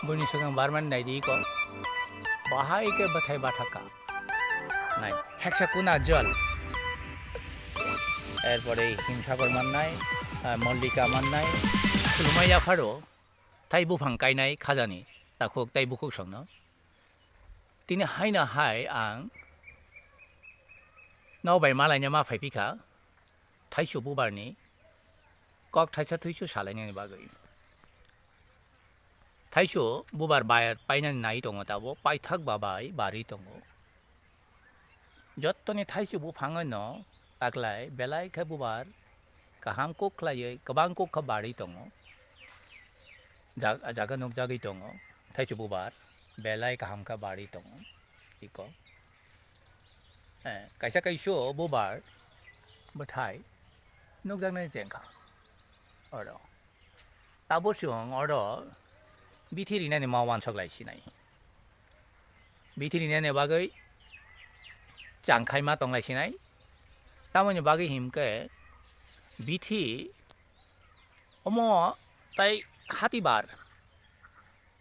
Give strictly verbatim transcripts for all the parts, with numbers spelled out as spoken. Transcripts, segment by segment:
Buini swkang barmani naidi iko. Bahai khe bwthai bathaka. Nai. Heksa kuna jol. Erpore himsagor mannai, ah, mollika mannai. Khulumai yapharo. Tai buphang kainai khajani. Takhuk tai bukhuk songno. Tini haino hai ang nok bai malaina ma phai phikha. Thaisu bubarni kok thaisa thuisu salainani bagwi. Thaisu bubar bai painani nai tongo tabo, paithak ba bai bari tongo. Jottoni thaisu buphangno taklai belai khe bubar kaham kok khlaiwi kwbang kok kha bari tongo. Ja-, jaga nukjagwi tongo. Thaisu bubar belai kaham kha bari tongo. Iko. Eh, kaisa kaisu bubar bwthai nukjaknai chengkha. Oro. Tabo chwng oro bithi rinani ma uansuk lai sinai. Bithi rinani bagwi changkhai ma tong lai sinai. Tamoni bagwi himkhe bithi omo tai hatibar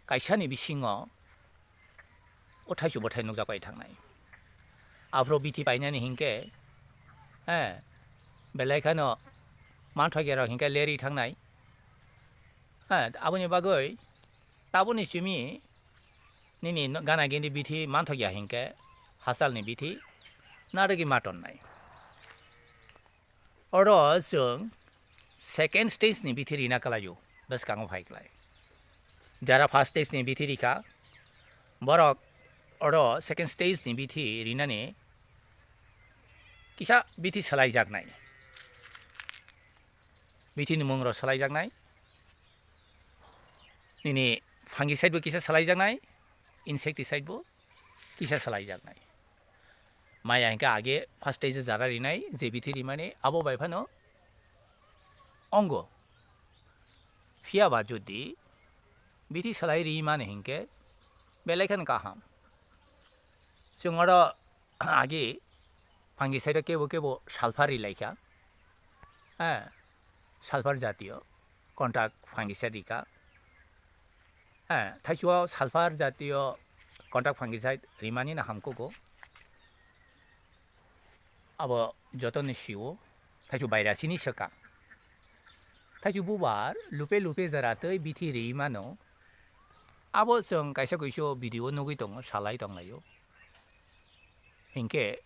kaisani bisingo o thaisu bwthai nukjak pai thangnai. Aphuru bithi painani hinkhe, eh, belai kheno manthokya rok hinkhe lerwi thangnai. Eh, aboni bagwi taboni simi nini no-, gana gini bithi manthokya hinkhe hachalni bithi narwgwi ma tonnai. Oro chwng second stage ni bithi rina kwlaio, bwskango phai klai. Jara first stage ni bithi rikha, borok oro second stage ni bithi rinani kisa bithi swlaijaknai. Bithi ni mung rok swlaijaknai. Nini fungicide bo kisa swlaijaknai, insecticide bo kisa swlaijaknai. Maya hinkhe age first stage jara rinai, je bithi rimani, abo bai phano ongo. Phiya ba jodi bithi swlai ri mani hinkhe belai kheno kaham. Chwng oro age fungicide kebo kebo sulphur ri lai kha. Eh, sulphur jatiyo contract fungicide ri kha. Eh, thaichua sulphur jatiyo contract fungicide rimani na hamkugo. Abo joto ni sio thaichu baira sini swkang. Thaichu bubar lupe lupe jara tei bithi ri mano. Abo chwng kaisa kuiso video nugui tongo, salai tonglaio. Hinkhe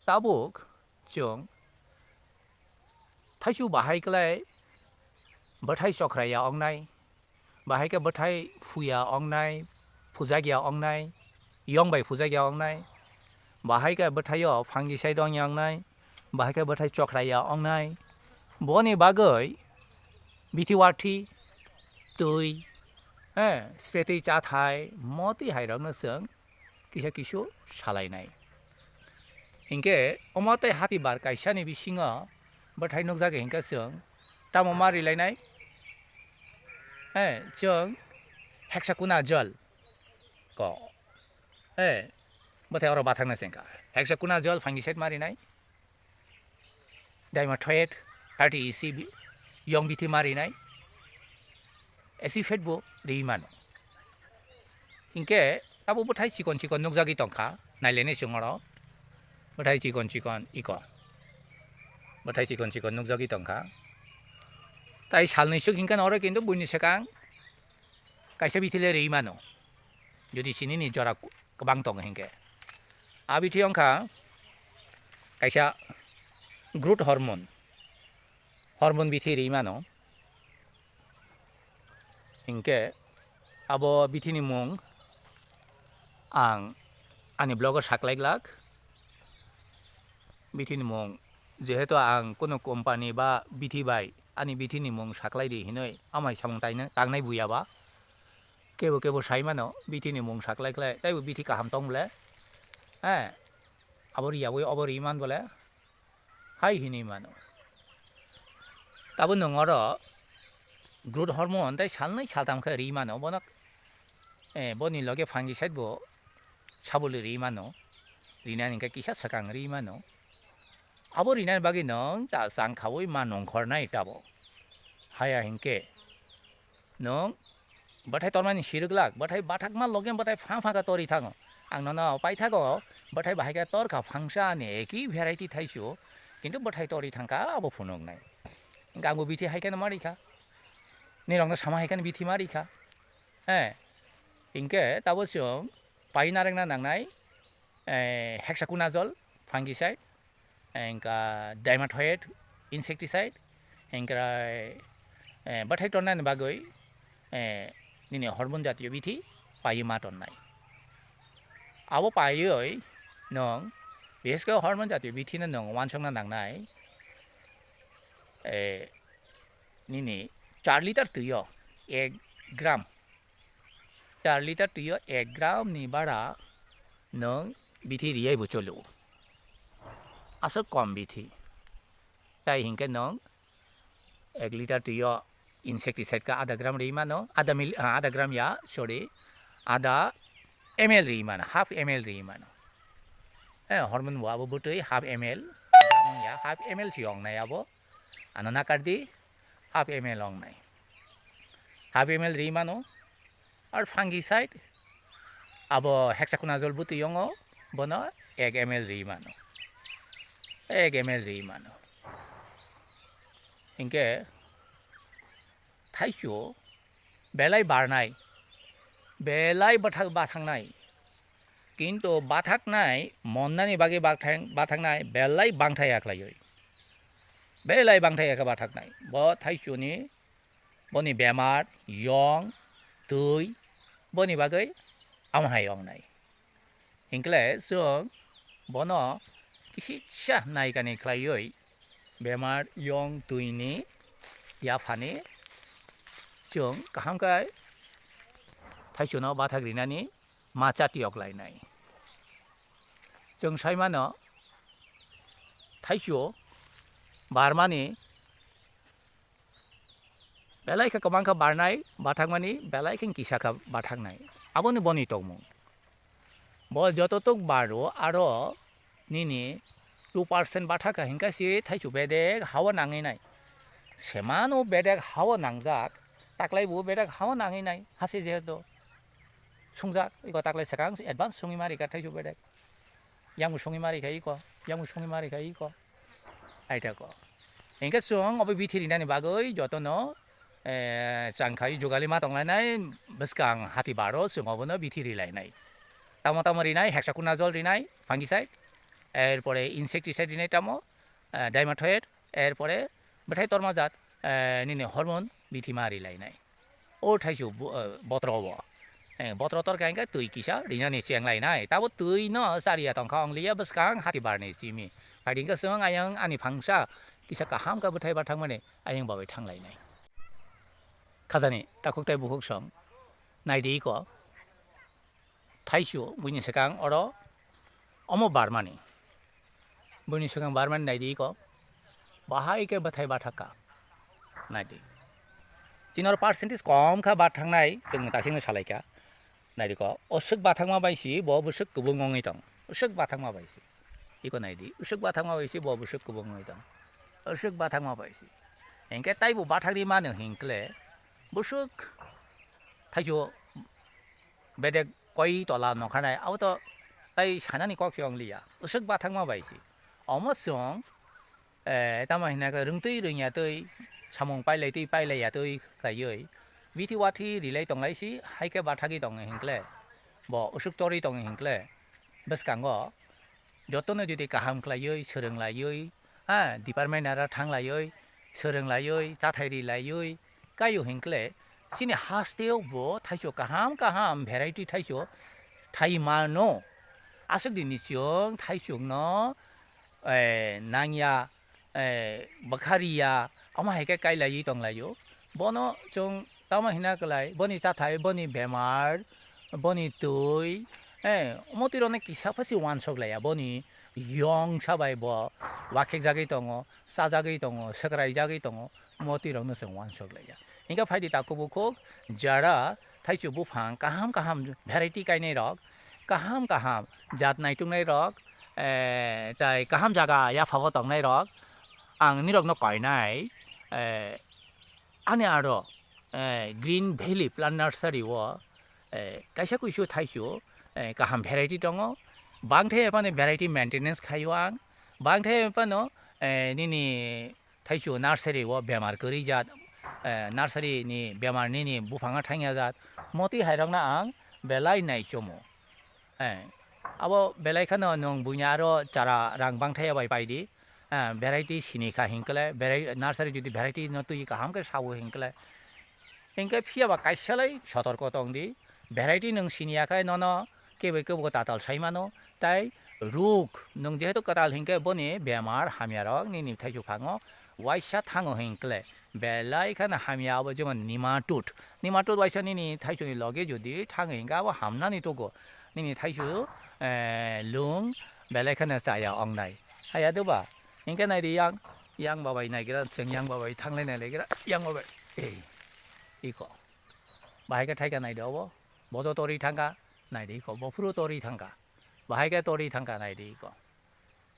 tabuk chwng thaichu bahai klai bwthai chokra ya ongnai. Bahai khe bwthai phuya ongnai, phujakya ongnai, yong bai phujakya ongnai. Bahai khe bwthaio fungicide ongya ongnai, bahai khe bwthai chokra ya ongnai. Boni bagwi bithi wathi, twi, eh, spray twi chathai, motwi hairokno chwng kisa kisu salainai. Hinkhe omo tei hati bar kaisani bisingo bwthai nukjagwi hinkhe chwng tamo ma rilainai? Eh, chwng hexaconazole ko. Eh, bwthai oro bathakna chengkha. Hexaconazole fungicide ma rinai. Dimethoate thirty E C bi-, yong bithi ma rinai, acephate bo ri mano. Hinkhe abo bwthai chikon chikon nukjagwi tongkha, naileni chwng oro bwthai chikon chikon iko, bwthai chikon chikon nukjagwi tongkha. Tai salni swk hinkhe oro kintu buini swkang kaisa bithi le ri mano, jodi sinini jora kwbang tongo hinkhe. A bithi wngkha kaisa growth hormone, hormone bithi ri mano. Hinkhe abo bithini mung ang ani vlog o saklai glak. Bithini mung jehetu ang kunu company ba bithi bai ani bithini mung saklai di hinwi amai samung taina tangnai buya ba. Kebo kebo sai mano, bithi ni mung saklai khlai, taibo bithi kaham tong bole. Eh, abo riyaui obo ri man bole. Hai hinui mano. Tabo nwng oro growth hormone tei salnwi saltham khe ri mano, bono, eh, boni loge fungicide bo sabole ri mano. Rinani hwnkhe kisa swkang ri mano. Abo rinani bagwi nwng ta chang khaui ma nongkhornai tabo. Haya hinkhe nwng Bwthai tormani sirwklak, bwthai bathakma loge bwthai phang phang khe tori thango. Ang nono paithago, bwthai bahai khe torkha phangsa ni eki variety thaisu, kintu bwthai tori thangkha abo phunuknai. Hingkhe ang bo bithi hai kheno ma rikha. Nirokno sama hai kheno bithi ma rikha. Eh, hingkhe tabo chwng pai narwkna nangnai, eh, hexaconazole fungicide, hingkha dimethoate insecticide, hingkhe, eh, bwthai tonnani bagwi, eh, nini hormone jatiyo bithi paiwi ma tonnai. Abo paiwi nwng, bises khe hormone jatiyo bithino nwng uansukna nangnai, eh, nini char litre twio ek gram, char litre twio ek gram ni bara nwng bithi riyai bo cholo. Aswk kom bithi. Tai hinkhe nwng ek litre twio insecticide khe adha gram ri mano, adha mil-, ah, adha gram ya, sorry, adha M L ri mano, half M L ri mano. Eh, hormone bo abo bwtwi half M L, gram ya, half M L si ong nai abo. Ano nakar di, half M L ong nai. Half M L ri mano. Ar fungicide, abo hexaconazole bwtwi ong o, bono ek M L ri mano. Ek M L ri mano. Hinkhe thaisu belai barnai, belai bwthak bathangnai. Kintu bathaknai, monnani bagwi bathang-, bathaknai belai bangthai ya khlaiwi. Belai bangthai ya khe bathaknai. Bo thaisuni, boni bemar, yong, twi, boni bagwi amo hai wngnai. Hinkhe chwng bono kisisa naikani khlaiwi bemar, yong, twini yaphani chwng kaham khe thaisuno bathak rinani ma chatiyok lainai. Chwng sai mano, thaisu barmani belai khe kwbang khe barnai, bathakmani belai khe kisa khe bathaknai. Aboni boni tongmung. Bo joto tok baro aro nini two percent bathak kha hinkhe si thaisu bedek hao nangwi nai. Semano bedek hao nangjak, taklai bo bedek hao nangwi nai. Hase jehetu sungjak, iko taklai swkang advance sungwi ma rikha thaisu bedek. Yang bo sungwi ma rikha iko, yang bo sungwi ma rikha iko. Aita ko. Hinkhe chwng obo bithi rinani bagwi jotono, eh, changkhai jugali ma tonglainai bwskang hati baro chwng obono bithi rilainai. Tamo tamo rinai, hexaconazole rinai, fungicide, erpore insecticide rinai tamo, eh, dimethoate, erpore bwthai torma jat, eh, nini hormone bithi ma rilainai. O thaisu bo-, eh, botro o. Eh, botro torkha hinkhe twi kisa rinani cheng lainai. Tabo twi no chariya tongkha ongliya bwskang hati barni simi. Phaidi hinkhe chwng ayang ani phangsa kisa kaham khe bwthai bathakmani ayang babai thanglainai. Khajani takhuk tai bukhuk song naidi iko. Thaisu buini swkang oro omo barmani. Buini swkang barmani naidi iko. Bahai khe bwthai bathak kha. Naidi. Chini oro percentage kom kha bathangnai, chwng kasingno salaikha. Naidi ko, oswk bathakma bai si bo bwswk kubung wngwi tong. Oswk bathakma bai si. Iko naidi, oswk bathakma bai si bo bwswk kubung wngwi tong. Oswk bathakma bai si. Hinkhe taibo bathakri mano hinkle bwswk thaisu bedek koi tola nokhanai, abo to tai sanani kok se wngliya, uswk bathakma bai se. Omo chwng, eh, tamo hwnna khe rwngtwi rwngya twi, samung pailai twi pailaiya twi khlaiwi, bithi wathi rilai tonglai si, hai khe bathagwi tongo hinkle, bo uswk torwi tongo hinkle, bwskango jotono jodi kaham khlaiwi, swrwng laiwi, ha, department aro thang laiwi, swrwng laiwi, chathai ri laiwi, kaio hinkle, chini hasteo bo thaiso kaham kaham variety thaiso thai mano. Aswk dini chwng thaisokno, eh, nangya, eh, bwkhariya, omo hai khe kai laiwi tong laio. Bono chwng tamo hina kwlai, boni chathai, boni bemar, boni twi, eh, omo twi rokno kisa pha se uansuk laiya, boni yong sa bai bo wakhek jagwi tongo, chajagwi tongo, swkrai jagwi tongo, omo twi rokno chwng uansuk laiya. Hinkhe phaidi takhuk bukhuk jara thaichuk buphang kaham kaham variety kainai rok, kaham kaham jat naituknai rok, eh, tai kaham jaga yaphao tongnai rok, ang nirokno koinai, eh, ani aro eh, Green Valley Plant Nursery o, eh, kaisa kuisu thaisu, eh, kaham variety tongo. Bangthai phano variety maintenance khaio ang. Bangthai phano, eh, nini thaisu nursery o bemar kwrwi jat, eh, nursery ni bemar nini buphang o thangya jat. Motwi hairokno ang belai naichomo. Eh, abo belai kheno nwng buini aro chara rang bangthai bai paidi. Eh, variety sini kha hinkle, vari-, nursery jodi variety no twi kaham khe sao hinkle. Hinkhe phiya ba kaisa lai sotorko tong di. Variety nwng sini ya khe nono kebo kebo tatal sai mano. Tai ruk nwng jehetu kwtal hinkhe boni bemar hamya rok nini thaisu phango waisa thango hinkle. Belai kheno hamya abo jemon nematode. Nematode waisa nini thaisuni loge jodi thango hinkhe abo hamnani tugo. Nini thaisu, eh, lung belai kheno chaya ongnai. Haya doba? Hinkhe naidi yang, yang babai naigra, chwng yang babai thanglai nailagra, yang babai. Ei, iko. Bahai khe thaika naidi obo. Bojo tori thangka, naidi iko. Bophuru tori thangka. Bahai khe tori thangka, naidi iko.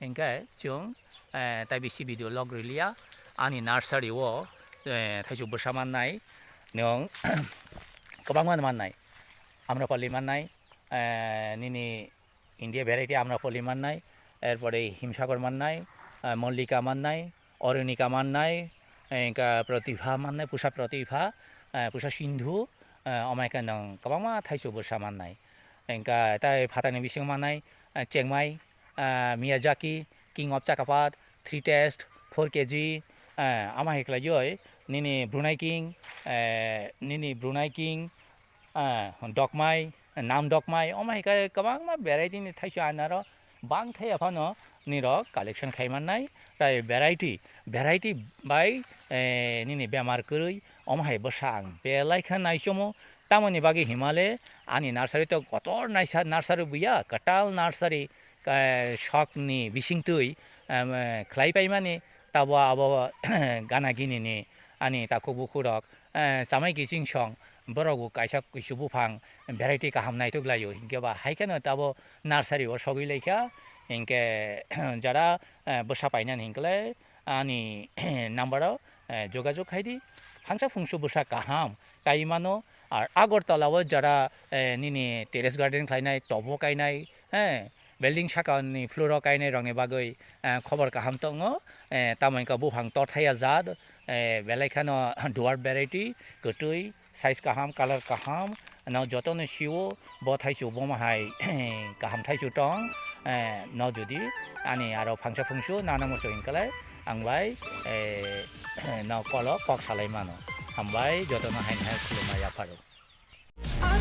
Hinkhe chwng, eh, tai bisi video log rwliya. Ani nursery o, eh, thaisu bwsa mannai, nwng kwbangma mannai. Amrapali mannai, eh, nini India variety Amrapali mannai, erpore Himsagar mannai, eh, Mallika mannai, Arunika mannai, eh, hinkhe Pratibha mannai, Pusa Pratibha, eh, Pusa Sindhu, eh, omo hai khe nwng kwbangma thaisu bwsa mannai. Hinkhe tai phatani bisingo mannai, eh, Chengmai, ah, Miyazaki, King of Chakapad, Three Taste, Four K G, ah, omo hai khlaiwi nini Brunei King, eh, nini Brunei King, ah, Dokmai, Nam Dokmai, omo hai khe kwbangma variety ni thaisu anaro bangthai phano nirok collection khai mannai, tai variety, variety bai, eh, nini bemar kwrwi omo hai bwsa ang belai khe naichomo, tamoni bagwi himale ani nursery to kotor naisa nursery buya, kwtal nursery, eh, shokni bisingtwi, em, eh, khlai paimani, tabo abo gana ginini ani takhuk bukhurok, eh, chamai kiching song, borok bo kaisa kuisu buphang variety kaham naithok laio, hinkhe ba hai kheno tabo nursery o sogwi laikha, hinkhe jara, eh, bwsa painani hinkhe ani number o, eh, jogajog khaidi, phangsa phungsu bwsa kaham kai mano, ar Agartala o jara, eh, nini terrace garden khlainai, tobo kainai, eh, building sakani floor o kainai rokni bagwi, eh, khobor kaham tongo, eh, tamo wngkha buphang torthaya jat, eh, belai kheno dwarf variety, kwtwi, size kaham, colour kaham, no jotono sio, bo thaisu bomo hai kaham thaisu tong, eh, no jodi ani aro phangsa phungsu nana muchung hinkalai, ang bai, eh, no kolo kok salai mano. Hambai jotono haino hai khulumma yapharo.